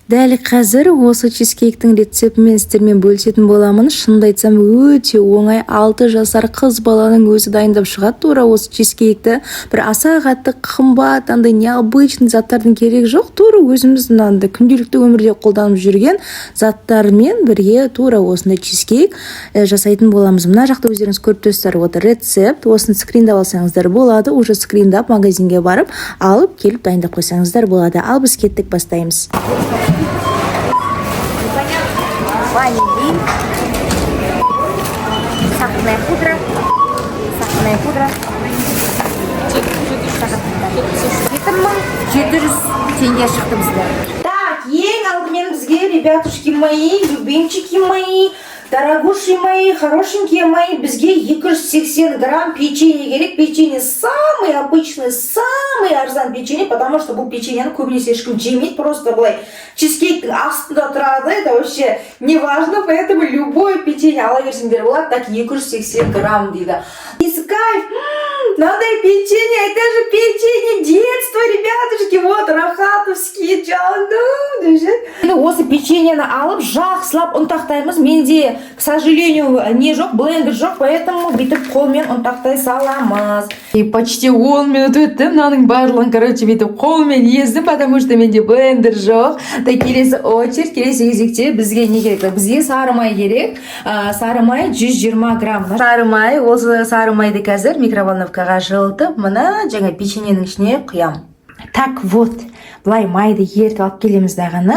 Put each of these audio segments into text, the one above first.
Дәл қазір осы чизкейктің рецептімен сіздермен бөлісетін боламын. Шынымды айтсам, өте оңай, 6 жасар қыз баланың өзі дайындап шығады тура осы чизкейкті. Бір аса қатты қымбат, андай необычный заттардың керегі жоқ. Тура өзіміздің андай күнделікті өмірде қолданып жүрген заттармен бірге тура осындай чизкейк жасайтын боламыз. Мына жақта өздеріңіз көріп тұрсыздар, вот рецепт. Осыны скриндап алсаңыздар болады, уже скриндап, магазинге барып алып келіп, дайындап қойсаңыздар болады. Ал біз кеттік, бастаймыз. Ванилин, сахарная пудра, сахарная пудра. 7700 теңге шықты бізде. Так, ең алдымен бізге, ребятушки мои, любимчики мои, дорогуши мои, хорошенькие мои, бізге 280 грамм печенье керек. Печенье самый обычный, самый арзан печенье, потому что бұл печеньені көбінесе ешкім жемейді, просто былай чизкейктің астында тұрады, это вообще не важно, поэтому любой печенье ала берсеңдер болады. Так, 280 грамм дейді. Из кайф! Мынандай печенье, это же печенье детства, ребятушки, вот, рахатовские, жаным, деші. Енді осы печеньені алып, жақсылап ұнтақтаймыз. Менде, к сожалению, не жоқ, блендер жоқ, поэтому бүйтіп қолмен ұнтақтай саламыз. И почти 10 минут өтті, мынаның барлығын, короче, бүйтіп қолмен ездім, потому что менде блендер жоқ. Так, келесі очередь, келесі кезекте бізге не керек? Бізге сары май керек. Сары май 120 грамм. Сары май, осы сары майды қазір микроволновкаға жылытып, мына жаңа печеньенің ішіне құямын. Так, вот, былай майды ертіп алып келеміз дағыны.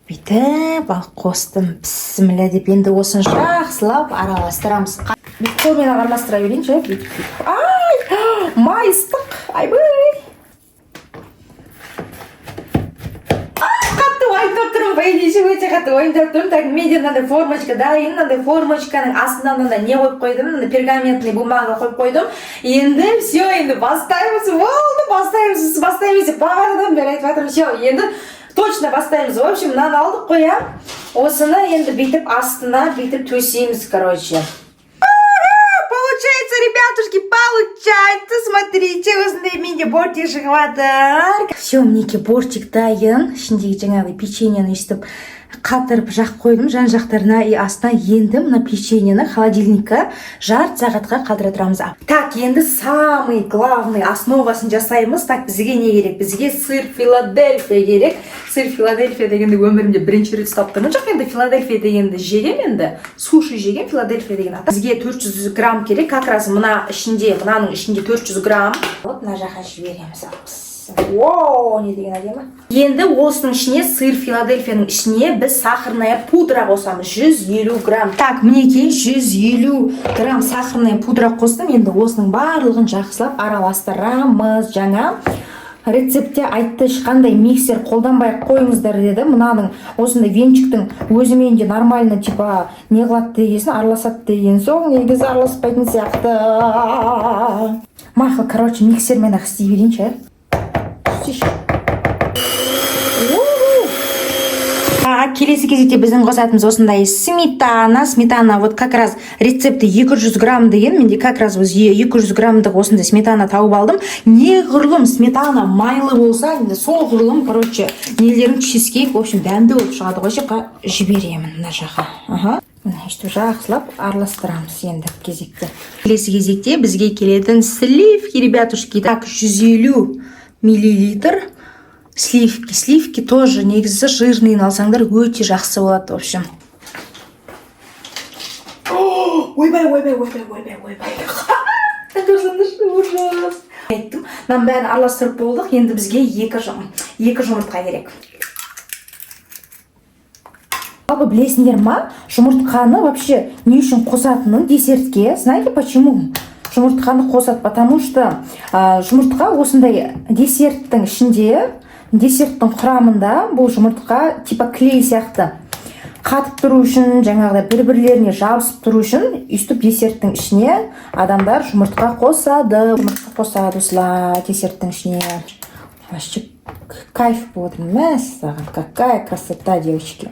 Бүйтіп алып қостым, бісміллә деп. Енді осыны жақсылап араластырамыз. Бүйтіп қолмен араластыра берейінші, бүйтіп, бүйтіп. Ай, май ыстық, айбай! Қатты уайымдап тұрмын, по идее, өте қатты уайымдап тұрмын. Так, менде мынандай формочка дайын. Мынандай формочканың астына мынандай не қойып қойдым, мынандай пергаментный бумага қойып қойдым. Енді все, енді бастаймыз. Болды, бастаймыз, бастаймыз деп бағанадан бері айтып жатырмын. Все, енді точно бастаймыз. В общем, мынаны алдық қой, иә. Осыны енді бүйтіп астына бүйтіп төсейміз, короче. Получается, ребятушки, получается. Смотрите, осындай менде бортик шығып жатыр. Все, мінекей, бортик дайын. Ішіндегі жаңағыдай печеньені өйстіп қатырып жағып қойдым жан жақтарына и астына. Енді мына печеньені холодильникке жарты сағатқа қалдыра тұрамыз. Так, енді самый главный основасын жасаймыз. Так, бізге не керек? Бізге сыр Филадельфия керек. Сыр Филадельфия дегенді өмірімде бірінші рет ұстап тұрмын. Жоқ, енді Филадельфия дегенді жегем, енді суши жегем, Филадельфия деген аты. Бізге 400 грамм керек, как раз мына ішінде, мынаның ішінде 400 грамм. Вот мына жаққа жібереміз. Воу, не деген әдемі! Енді осының ішіне, сыр Филадельфияның ішіне біз сахарная пудра қосамыз, 150 грамм. Так, мінекей, 150 грамм сахарная пудра қостым. Енді осының барлығын жақсылап араластырамыз. Жаңа рецептте айтты, ешқандай миксер қолданбай ақ қойыңыздар деді. Мынаның осындай венчиктің өзімен де нормально, типа, не қылады дегесін, араласады деген соң, негізі араласпайтын сияқты. Мақұл, короче, миксермен ақ істей берейінші, ә? Істейші. У-ху. Келесі кезекте біздің қосатынымыз осындай сметана. Сметана, вот как раз рецепті 200 грамм деген, менде как раз осы 200 граммдық осындай сметана тауып алдым. Неғұрлым сметана майлы болса, енді соғұрлым, короче, нелерің, чизкейк, в общем, дәмді болып шығады ғой. Жаққа жіберемін, мына жаққа. Аха, міне, өйстіп жақсылап араластырамыз. Енді кезекте, келесі кезекте бізге келетін сливки, ребятушки. Так, 150 миллилитр сливки. Сливки тоже негізі жирныйын алсаңдар, өте жақсы болады, в общем. Ойбай, ойбай, ойбай, ойбай, ойбай, көрсеңдерші, ужас! Айттым, мынаның бәрін араластырып болдық. Енді бізге екі жұмыртқа керек. Жалпы, білесіңдер ма, жұмыртқаны вообще не үшін қосатынын десертке? Знаете, почему жұмыртқаны қосады? Потому что жұмыртқа осындай десерттің ішінде, десерттің құрамында бұл жұмыртқа типа клей сияқты қатып тұру үшін, жаңағыдай бір бірлеріне жабысып тұру үшін, өйстіп десерттің ішіне адамдар жұмыртқа қосады. Жұмыртқа қосады осылай десерттің ішіне. Вообще кайф болып отыр. Мәссаған, какая красота, девочки!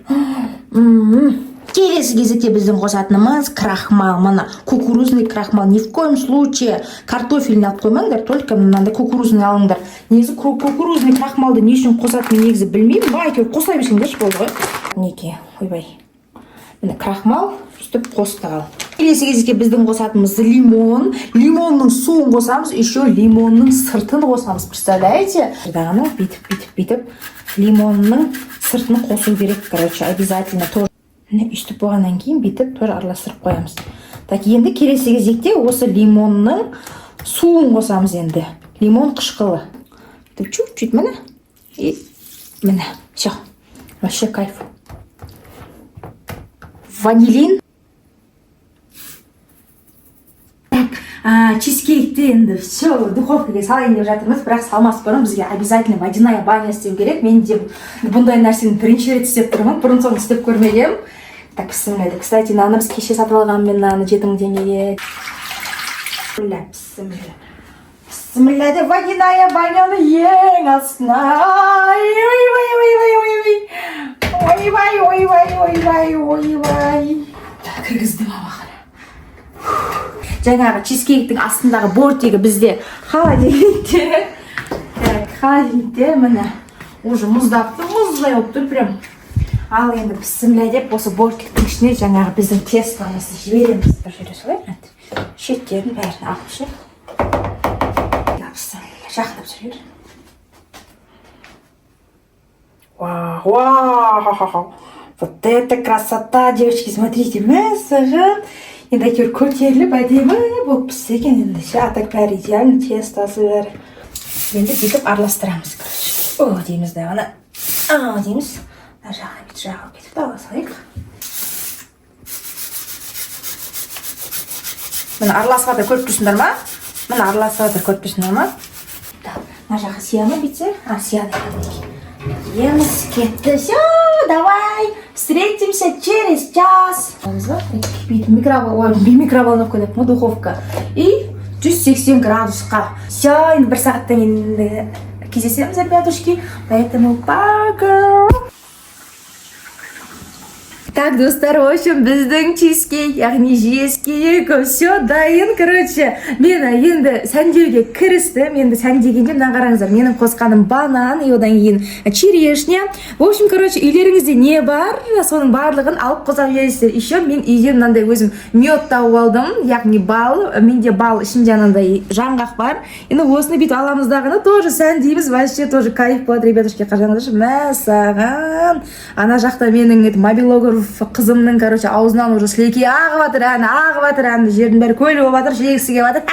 М-м. Келесі кезекте біздің қосатынымыз крахмал. Мына кукурузный крахмал. Ни в коем случае картофельный алып қоймаңдар, только мынандай кукурузный алыңдар. Негізі кукурузный крахмалды не үшін қосады, мен негізі білмеймін, но әйтеуір қоса берсеңдерші, болды ғой. Мінекей, ойбай, міне, крахмал өстіп қостық. Ал келесі кезекте біздің қосатынымыз лимон. Лимонның суын қосамыз, еще лимонның сыртын қосамыз, представляете? Дағыны бүйтіп, бүйтіп, бүйтіп лимонның сыртын қосу керек, короче, обязательно тоже. Міне, өйстіп болғаннан кейін бүйтіп тоже араластырып қоямыз. Так, енді келесі кезекте осы лимонның суын қосамыз. Енді лимон қышқылы. Бүйтіп чуть чуть, міне, и міне, все, вообще кайф. Ванилин. Так, чизкейкті енді все, духовкаға салайын деп жатырмыз, бірақ салмас бұрын бізге обязательно водяная баня істеу керек. Мен де бұндай нәрсені бірінші рет істеп тұрмын, бұрын соңды істеп көрмегенмін. Так, бісміллә. Кстати, мынаны біз кеше сатып алғанмын мен мынаны 7000 теңгеге. Бісміллә, бісміллә, бісміллә деп водяная баняны ең астына. Ойбай, ойбай, ойбай, ойбай, ойбай, ойбай, ойбай, кіргіздім. Ау, жаңағы чизкейктің астындағы бортигі бізде холодильникте. Так, холодильникте, міне, уже мұздапты, мұздай болып тұр прям. Ал енді бісміллә деп осы бортиктің ішіне жаңағы біздің тестомызды жібереміз. Бір жерде солай шеттерін бәрін алып ше. Бісміллә, жақындап жүре бер. Вау, вау, вот это красота, девочки, смотрите, мәссаған. Енді әйтеуір көтеріліп, әдемі болып піссе екен енді ше. А так бәрі идеально, тестосы бәрі. Енді бүйтіп араластырамыз, короче. О дейміз да, ана а дейміз, мына жағына бүйтіп жағып кетіп ала салайық. Міне, араласып жатыр, көріп тұрсыңдар ма? Міне, араласып жатыр, көріп тұрсыңдар ма? Так, мына жаққа сия ма бүйтсе? А, сияды екен. Еміз кетті. Все, давай встретимся через час. Бүйтіп микроволновка деп қой, духовка, и 180 градусқа. Все, енді бір сағаттан кейін кездесеміз, ребятушки, поэтому пока. Так, достар, в общем, біздің чизкейк, яғни жезкейк, все дайын, короче. Мен енді сәндеуге кірістім. Енді сәндегенде мына қараңыздар, менің қосқаным банан, и одан кейін черешня. В общем, короче, үйлеріңізде не бар, соның барлығын алып қоса бересіздер. Еще мен үйде мынандай өзім мед тауып алдым, яғни бал. Менде бал ішінде анандай жаңғақ бар. Енді осыны бүйтіп аламыз дағыны тоже сәндейміз, вообще тоже кайф болады, ребятушки, қараңыздаршы, мәссаған. Ана жақта менің это мобилограф қызымның, короче, аузынан уже сілекей ағып жатыр, әні ағып жатыр, әні жердің бәрі көл болып жатыр, жегісі келіп жатыр.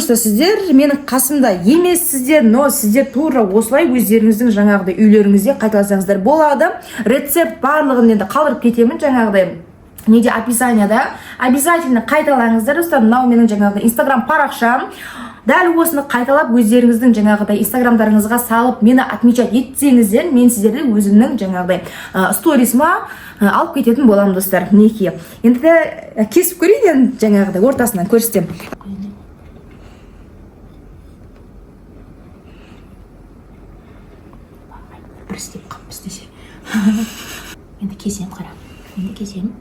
Что сіздер менің қасымда емессіздер, но сіздер тура осылай өздеріңіздің жаңағыдай үйлеріңізде қайталасаңыздар болады. Рецепт барлығын енді қалдырып кетемін жаңағыдай неде, описанияда. Обязательно қайталаңыздар, достар. Мынау менің жаңағыдай инстаграм парақшам. Дәл осыны қайталап, өздеріңіздің жаңағыдай инстаграмдарыңызға салып, мені отмечать етсеңіздер, мен сіздерді өзімнің жаңағыдай сторисыма алып кететін боламын, достар. Мінекей, енді кесіп көрейін, енді жаңағыдай ортасынан көрсетемін. Бір істеп қалыппыз десе. Енді кесемін, қара, енді кесемін.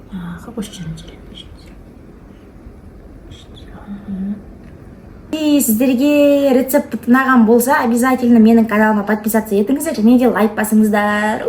Ага, осы жерін жүремін. И сіздерге рецепт ұнаған болса, обязательно менің каналыма подписаться етіңіздер және де лайк басыңыздар.